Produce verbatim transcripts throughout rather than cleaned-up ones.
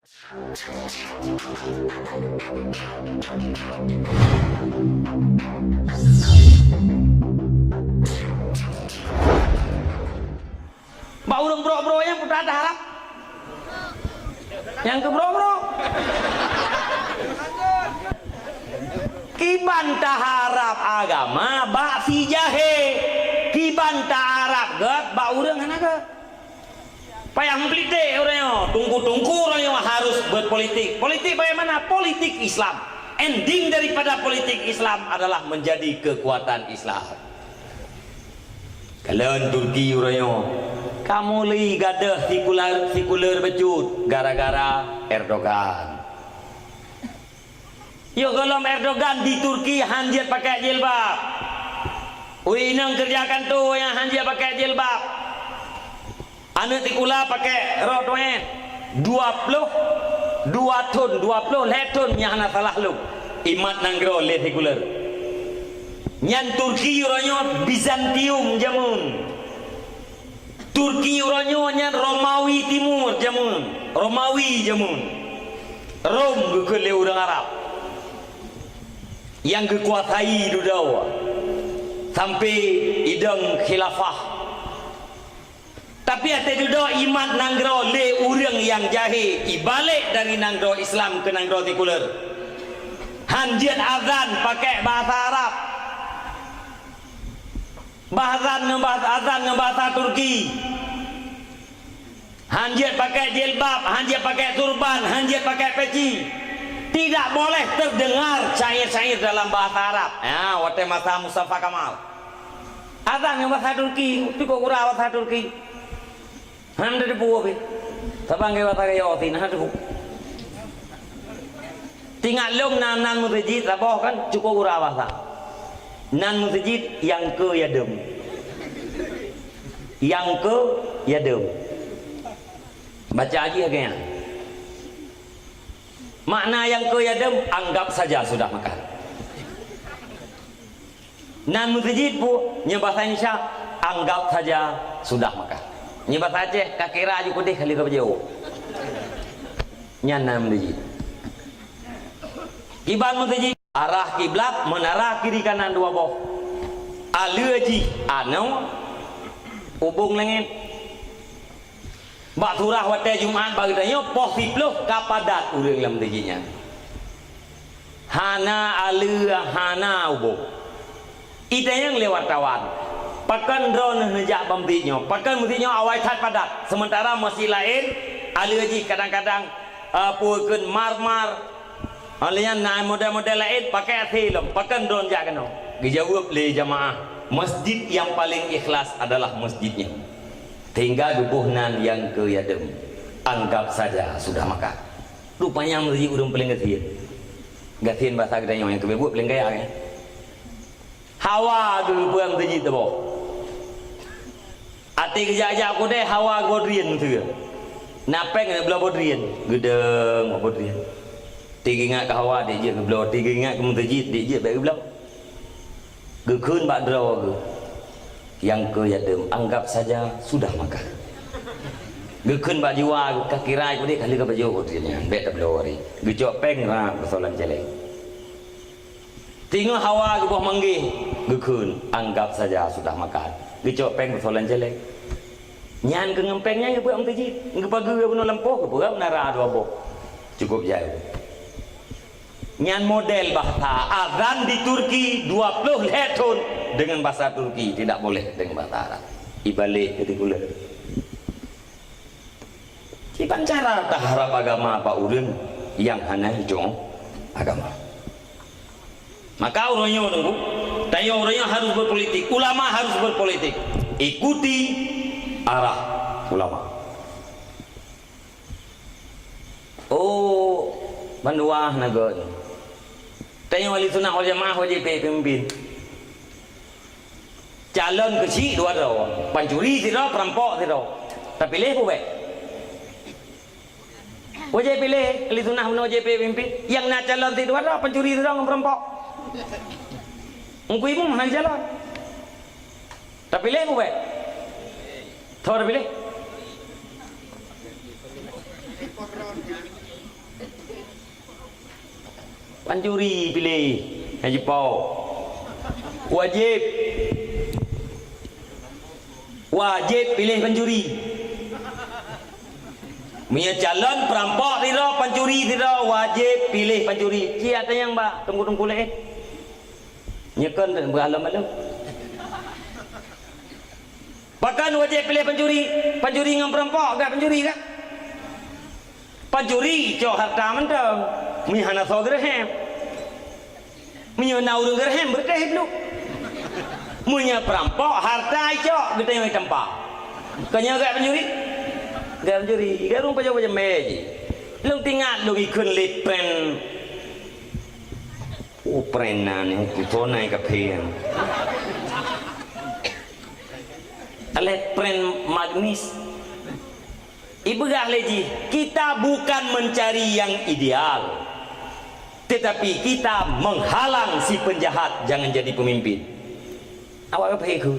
Bak ureuëng brok-brok nyang peue taharab? Nyang keu brok-brok. Kiban taharab agama bak si jahé. Kiban taharab gét bak ureuëng hana gét. Payah meupolitik ureuëng nyoe. Teungku-teungku ureuëng nyoe harus berpolitik. Politik bagaimana? Politik Islam. Ending daripada politik Islam adalah menjadi kekuatan Islam. Kalon Turki uroe nyoe, kamoe lé gadôh sekuler, sekuler bacut gara-gara Erdogan. Yoh gohlom Erdogan di Turki han jeuet pakai jilbab. Ureuëng inong keureuja kantô nyang han jeuet pakai jilbab. Aneuëk sikula pakai rok tuét dua ploh dua thon, dua ploh lhée thon nyang hana salah lom. Imat nanggroe lé sekuler. Nyan Turki uroe nyoe Bizantium jameun. Turki uroe nyoe nyan Romawi Timur jameun, Romawi jameun. Rom geukheun lé ureuëng Arab nyang geukuasai dudoe sampai idong khilafah. Tapi até dudoe imat nanggroe lé ureuëng nyang jahé, ibalek dari nanggroe Islam keu nanggroe sekuler. Han jeuet azan pakai bahasa Arab. Bahasa ngon bahasa, azan ngon bahasa Turki. Han jeuet pakai jilbab, han jeuet pakai turban, han jeuet pakai peci. Tidak boleh terdengar syair-syair dalam bahasa Arab. Ya, watée masa Mustafa Kamal. Azan ngon bahasa Turki, cukup gura bahasa Turki. Hana teupeue pih. Saban gaya basa gaya Osi, hana teupeue. Tingat lom nan, nan meuseujid saboh kan cukup gura basa. Nan meuseujid nyang keu yadem. Nyang keu yadem. Baca lagi lagée nyan. Makna nyang keu yadem, anggap saja sudah makan. Nan meuseujid pun, nyoe basa Indonesia, anggap saja sudah makan. Nyoe basa Aceh, ka kira ju keudeh kali ka beujiôh. Nyan nan meuseujid. Kiban meuseujid, arah kiblat, menara kiri kanan dua boh. Aleue jih anoe, ubong langét. Bak surah watée Jumat bak geutanyoe poh siplôh ka padat ureuëng lam meuseujid nyan. Hana aleue, hana ubong. Itanyong lé wartawan, pakon droeneuh neujak bak meuseujid nyoe? Pakon meuseujid nyoe awai that padat, seumeuntara meuseujid laén aleue jih kadang-kadang, eh, peue kheun marmar, Óh lheueh nyan na model-model laén pakai asé lom, pakon droeneuh jak keunoe? Geujaweueb lé jamaah, masjid nyang paleng ikhlas adalah masjid nyoe. Sehingga geuboh nan nyang keu yadem, anggap saja sudah makan. Rupanya meuseujid ureuëng paleng gasien. Gasien basa geutanyoe nyang keubiet buet paleng gaya, kan? Hawa geupeue meuseujid teuboh. Até geujak-jak keudeh hawa geuboh drien teuh. Na péng geubloe boh drien, geudong boh drien. Até geuingat keu hawa, dek jeuet geubloe, até geuingat keu meuseujid, dek jeuet bék geubloe. Geukheun bak droe geuh, nyang keu yadem, anggap saja sudah makan. Geukheun bak jiwa geuh, ka kira keudeh ka lheueh ka pajoh boh drien nyan, bék tabloe ari. Geucok péng rab beusoe lam céléng. Teungoh hawa geuboh manggéh, geukheun, anggap saja sudah makan. Geucok péng beusoe lam céléng. Nyan keu ngon péng nyan geupeubuet meuseujid, geupageue bunoe lampôh, geupeugah menara dua boh. Cukup jai. Nyan model bahasa azan di Turki dua ploh lhée thon dengan bahasa Turki, tidak boleh dengan bahasa Arab. Ibalek keu sekuler. Kiban cara taharab agama bak ureuëng nyang hana hijoe agama. Maka uroe nyoe teungku, tanyoe uroe nyoe harus berpolitik, ulama harus berpolitik. Ikuti arah ulama. Oh, bandua na gét. Tanyoe ahli sunnah wal jamaah wajéb peumimpin. Calon keuchik dua droe, pancuri sidroe, peurampok sidroe. Tapiléh peue bék? Wajéb piléh, ahli sunnah meunoe wajéb piléh peumimpin. Nyang na calon sidroe, pancuri sidroe ngon peurampok. Teungku Imum hana calon. Tapiléh peue bék? Tho tapiléh. Pancuri piléh nyang jipo. Wajéb. Wajéb piléh pancuri. Meunyoe calon peurampok sidroe, pancuri sidroe, wajéb piléh pancuri. Ci ateueh nyang bak teungku-teungku laén. Nyoe kon beualom-alom. Pakon wajéb piléh pancuri? Pancuri ngon peurampok, gak pancuri gak? Pancuri cok hareuta mantong, meunyoe hana soe geureuhem. Meunyoe na ureueng geureuhem, beureutéh dulu. Meunyoe peurampok, hareuta icok, geutanyoe itampa. Kon nyoe gak pancuri? Gak pancuri. Gak ureueng pajoh-pajoh mé jih. Lôn teuingat lôn ikheun lé pren. Oh, pren na nyoe, putôh na i kaphé. Alet pren magnis. Ipeugah lé jih, kita bukan mencari yang ideal, tetapi kita menghalang si penjahat jangan jadi pemimpin. Awak ka paham khu?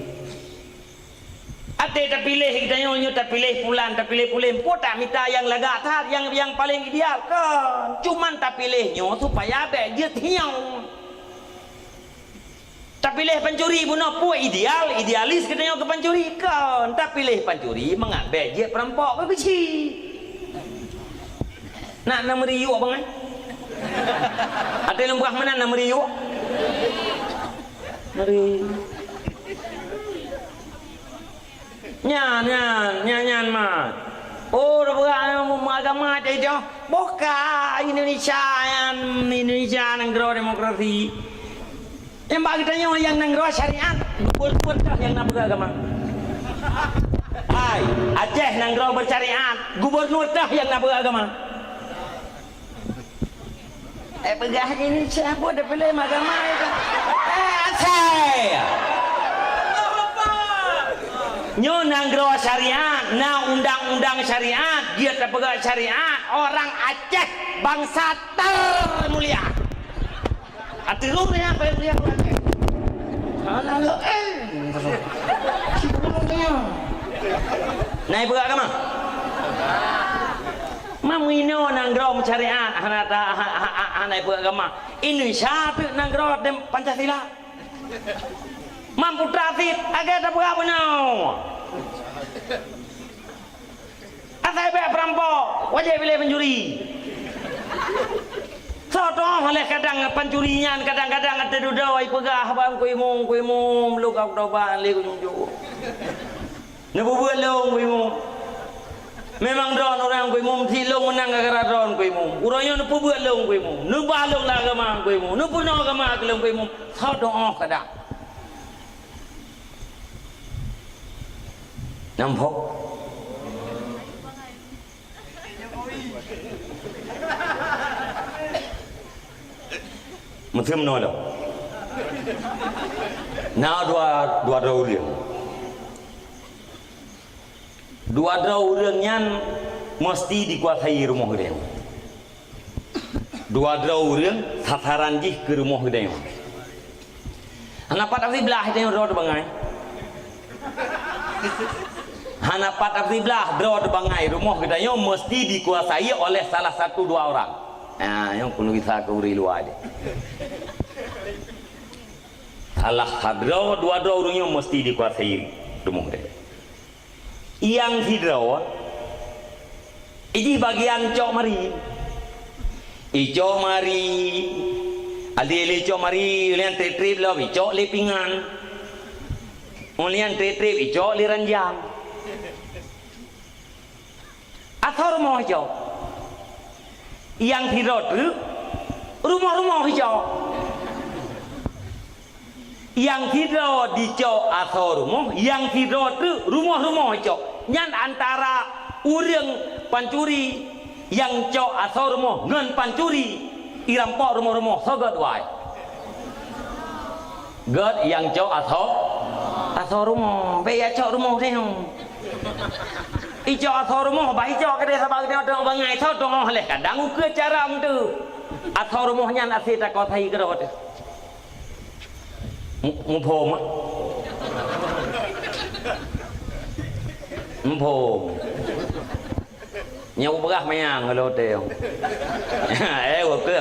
Até tapiléh geutanyoe nyoe, tapiléh pulan, tapiléh pulan, po tamita nyang lagak that, nyang, nyang paleng ideal, kon. Cuman tapiléh nyoe supaya bék jeuet hiong. Tapiléh pancuri bunoe peue ideal, idealis geutanyoe keu pancuri? Kon, tapiléh pancuri mangat bék jeuet peurampok keu keuchik. Nak na meuriuk bangai? Até lôn peugah meunan na meuriuk? Meuriuk. Nyan, nyan, nyan, nyan mat. Oh, dah beurangkat agama tadi tu. Boh ka Indonesia nyan, Indonesia nanggroe demokrasi. Nyang bak geutanyoe nyang nanggroe syariat, gubernur teuh nyang na peugah agama. Hai, Aceh nanggroe bersyariat, gubernur teuh nyang na peugah agama. Eh, peugah ini siapa dah pilih agama itu? Eh, asai! Nyoe nanggroe syariat, na undang-undang syariat, dia tapeugah syariat, orang Aceh bangsa termulia. Ati lu ni apa yang dia buat? Hana lo, eh. Naik berat ke mah? Mam inoe nanggroe syariat hana ta-, ha-, ha-, ha-, hana peugah agama. Indonesia tu nanggroe dem Pancasila. Mam putra sit, agak tak peugah beunau. Asai bék peurampok, wajéb piléh pancuri. Soe toh lé kadang pancuri nyan kadang-kadang ata dudoe ipeugah bak Teungku Imum, Teungku Imum, lôn ka tobat lé ku jujur. Neupeubuet lôn Teungku Imum. Memang droen ureueng Teungku Imum, sit lôn meunang gara-gara droen Teungku Imum. Uroe nyoe neupeubuet lôn Teungku Imum. Neubah lôn lam agama Teungku Imum. Neupeunoh agama keu lôn Teungku Imum. Soe toh kadang. Nampak? Meuteumé lom. Na dua, dua droe ureueng. Dua droe ureueng nyan meusti dikuasai rumoh geutanyoe. Dua droe ureueng sasaran jih keu rumoh geutanyoe. Hana pat siblah geutanyoe droe teuh bangai. Hana pat siblah droe teuh bangai, rumoh geutanyoe meusti dikuasai oleh salah satu dua orang. Nah, nyoe keuneuk gisa keu ureueng luwa jih. Salah sadroe, dua droe ureueng nyoe meusti dikuasai rumoh geutanyoe. Nyang sidroe, ijih bagian cok mari. Icok mari, alé-alé cok mari, ulian trép-trép lom, icok lé pingan. Ulian trép-trép, icok lé ranjang. Asoe rumoh icok. Nyang sidroe teuk, rumoh-rumoh icok. Nyang sidroe dicok asoe rumoh, nyang sidroe teuk rumoh-rumoh icok. Nyan antara ureueng pancuri nyang cok asoe rumoh ngon pancuri irampok rumoh-rumoh, soe gét wai? Gét nyang cok asoe, asoe rumoh. Bék ya cok rumoh teuh. Icok asoe rumoh, bah icok keudeh saban geutanyoe bangai, soe toh leh kadang ukeue cara meunteue. Asoe rumoh nyan asoe takuasai keudroe teuh. Mu-, muphom, ah? Muphom. Nyoe peugah manyang lôn teuh. Eh, oke.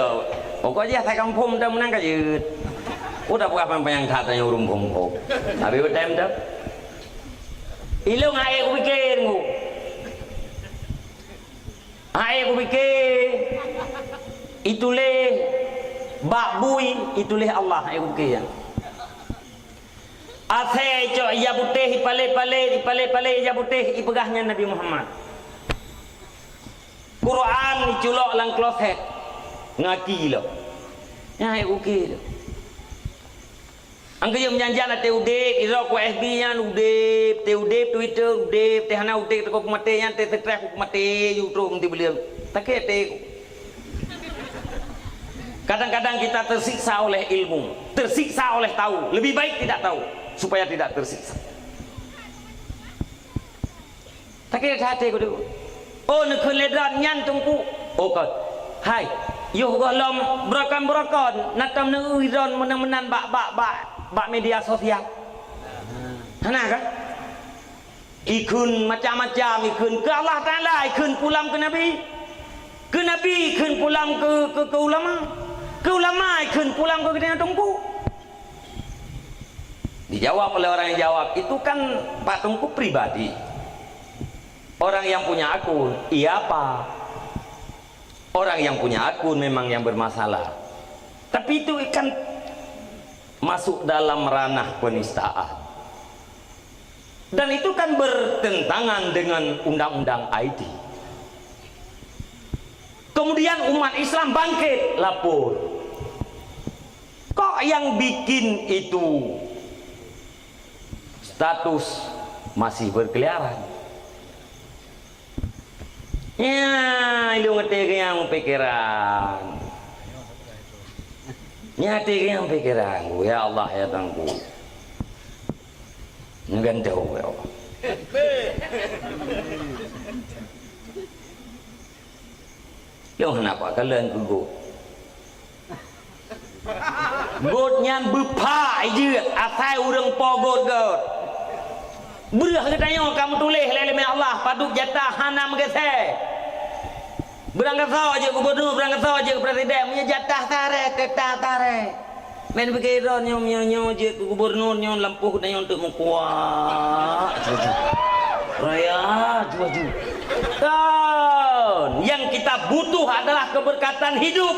Pokok jih asai kampung dah menang ka jeuet. Udah peugah manyang that nyoe ureueng phom-phom. Habis betem dah. Ilong hai kupikir ngu. Hai kupikir. Ituléh bak bui, ituléh Allah, hai kupikir. Asai cok ija putéh, ipalét-palét, ipalét-palét ija putéh, ipeugah nyan Nabi Muhammad. Quran iculok lam kloset, ngaki lom. Nyan hai oke lom. Angkeujeuet meujanjian até udép, idroe ku F B nyan udép, té udép Twitter udép, té hana udép teuka peumaté nyan, té stress ku peumaté, ju trok meuti beuleuen. Sakét até ku. Kadang-kadang kita tersiksa oleh ilmu, tersiksa oleh tahu. Lebih baik tidak tahu, supaya tidak tersiksa. Sakét that até ku tu. Oh, neukheun lé droe nyan teungku. Oh, kon. Hai, yoh gohlom beurokon-beurokon, na tom neueu droe meunan-meunan bak, bak, bak, bak media sosial. Hana kah? Ikheun macam-macam, ikheun keu Allah Taala, ikheun pulang keu Nabi. Keu Nabi, ikheun pulang keu, keu, keu ulama. Keu ulama, ikheun pulang keu geutanyoe teungku. Dijawab oleh orang yang jawab, itu kan Pak Teungku pribadi. Orang yang punya akun, iya apa? Orang yang punya akun memang yang bermasalah. Tapi itu kan masuk dalam ranah penistaan. Dan itu kan bertentangan dengan undang-undang I T. Kemudian umat Islam bangkit, lapor. Kok yang bikin itu status masih berkeliaran? Ya, ilong até nyang pikiran. Nya até nyang pikiran. Ya Allah, ya Tuhanku. Ngeugantô, ya Allah. Lôn hana pakalon keu gôt. Gôt nyan beupha jeuet asai ureuëng po gôt-gôt. Breuh geutanyoe ka meutuléh lé leumé Allah padub jatah hana meugeusée. Beurangkasoe jeuet gubunur, beurangkasoe jeuet presiden, meunyoe jatah tarek, teutap tarek. Meunan pike droe nyoe, nyoe, nyoe jeuet keu gubunur nyoe lampôh dan nyoe teuk meukuah. Raya, juaju. Kan, yang kita butuh adalah keberkatan hidup.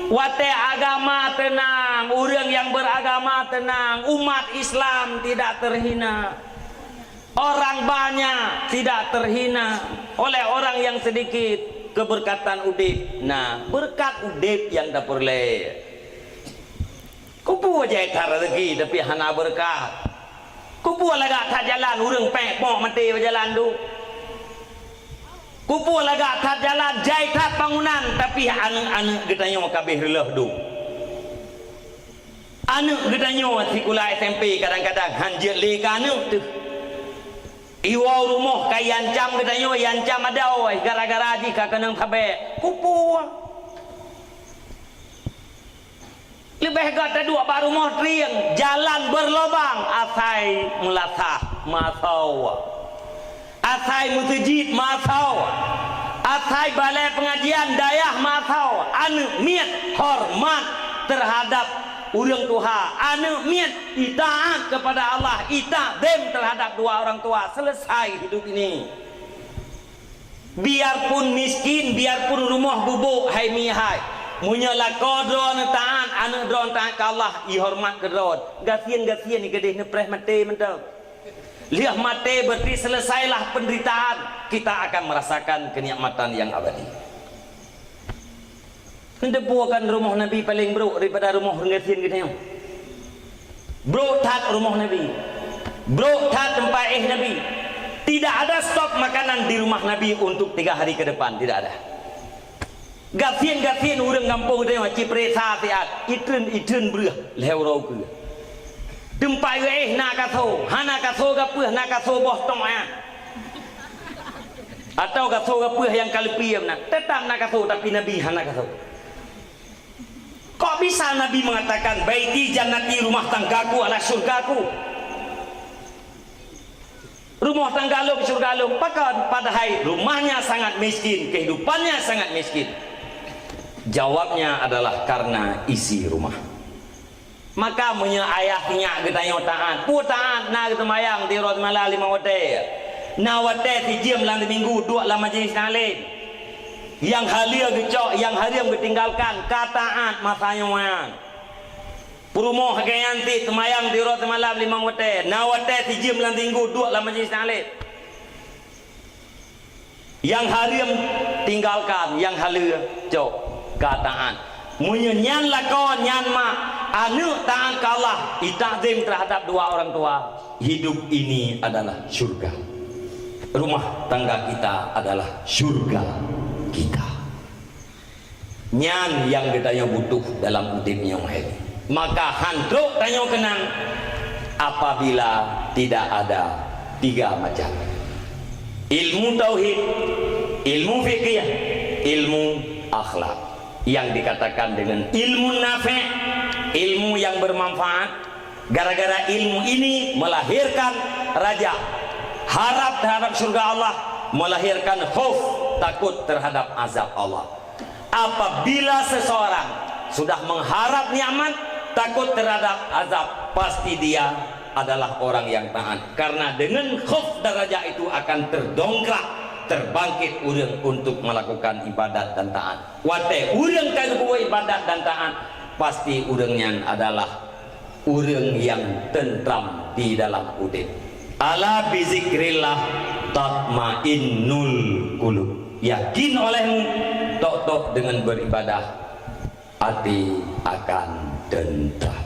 Watée agama tenang, ureuëng yang beragama tenang, umat Islam tidak terhina. Orang banyak tidak terhina oleh orang yang sedikit. Keberkatan udeb. Nah, berkat udeb yang dapur lé. Kupu jai that rezeki tapi hana beureukat. Kupu lagak that jalan ureuëng pék pok maté bak jalan tu. Kupu lagak that jalan jai that bangunan tapi aneuëk-aneuëk geutanyoe kabeh reuloh dum. Aneuëk geutanyoe sikula S M P kadang-kadang han jeuet lé keu aneuëk teuh. Iwoe rumoh ka iancam geutanyoe, iancam adoe gara-gara jih ka keunong sabé. Kupu. Leubeh gét taduek bak rumoh trieng, jalan berlobang, asai meulasah masoe. Asai meuseujid masoe. Asai balai pengajian dayah masoe. Aneuëk miet hormat terhadap ureuëng tuha. Aneuëk miet itaat kepada Allah, itakzim terhadap dua orang tua. Selesai hidup ini. Biarpun miskin, biarpun rumoh gubôk hai mihai, meunyoe lakoe droeneuh taát, aneuëk droeneuh taát keu Allah, ihoreumat keu droeneuh. Gasien-gasien i keudeh neupreh maté mantong. Lheueh maté berarti selesailah penderitaan, kita akan merasakan kenikmatan yang abadi. Neuteupeue kan rumoh Nabi paleng brok daripada rumoh ureuëng gasien geutanyoe? Brok that rumoh Nabi. Brok that teumpat éh Nabi. Tidak ada stok makanan di rumah Nabi untuk tiga hari ke depan, tidak ada. Gasien-gasien ureuëng gampông geutanyoe cipresa siat, itreun-itreun breueh lhée uroe ukeue. Teumpat éh na kaso, hana kaso gapeueh, na kaso boh tong a. Atau kaso gapeueh nyang ka leupie meunan, teutap na kaso, tapi Nabi hana kaso. Kok bisa Nabi mengatakan, "Baiti jannati, rumah tanggaku adalah surgaku"? Rumoh tangga lôn, syeuruga lôn, pakon? Padahai rumahnya sangat miskin, kehidupannya sangat miskin. Jawabnya adalah karena isi rumah. Maka meunyoe ayah nyak geutanyoe taát, peue taát na geuseumayang tiroe malam limong watée. Na watée sijeuem lam minggu duek lam majelis taklim. Nyang haleue geucok, nyang hareuem geutinggalkan, ka taát masa nyoe nyan. Peurumoh lagée nyan cit seumayang tiroe malam limong watée, na watée sijeuem lam minggu duek lam majelis taklim. Nyang hareuem tinggalkan, nyang haleue cok, ka taát. Meunyoe nyan lakoe, nyan mak, aneuëk taát keu Allah, itakzim terhadap dua orang tua, hidup ini adalah syurga. Rumah tangga kita adalah syurga kita. Nyan nyang geutanyoe butuh dalam udeb nyoe hai. Maka han trok tanyoe keunong apabila tidak ada tiga macam. Ilmu tauhid, ilmu fikih, ilmu akhlak. Yang dikatakan dengan ilmu nafi', ilmu yang bermanfaat, gara-gara ilmu ini melahirkan raja, harap terhadap syurga Allah, melahirkan khauf, takut terhadap azab Allah. Apabila seseorang sudah mengharap nikmat, takut terhadap azab, pasti dia adalah orang yang taat. Karena dengan khauf dan raja itu akan terdongkrak, terbangkit ureuëng untuk melakukan ibadat dan taat. Watée ureuëng ka geupeubuet ibadat dan taat, pasti ureuëng nyan adalah ureuëng nyang teuntram di dalam udeb. Ala bizikrillah tatmainnul qulub. Yakin olehmu, tok-tok dengan beribadah, hati akan teuntram.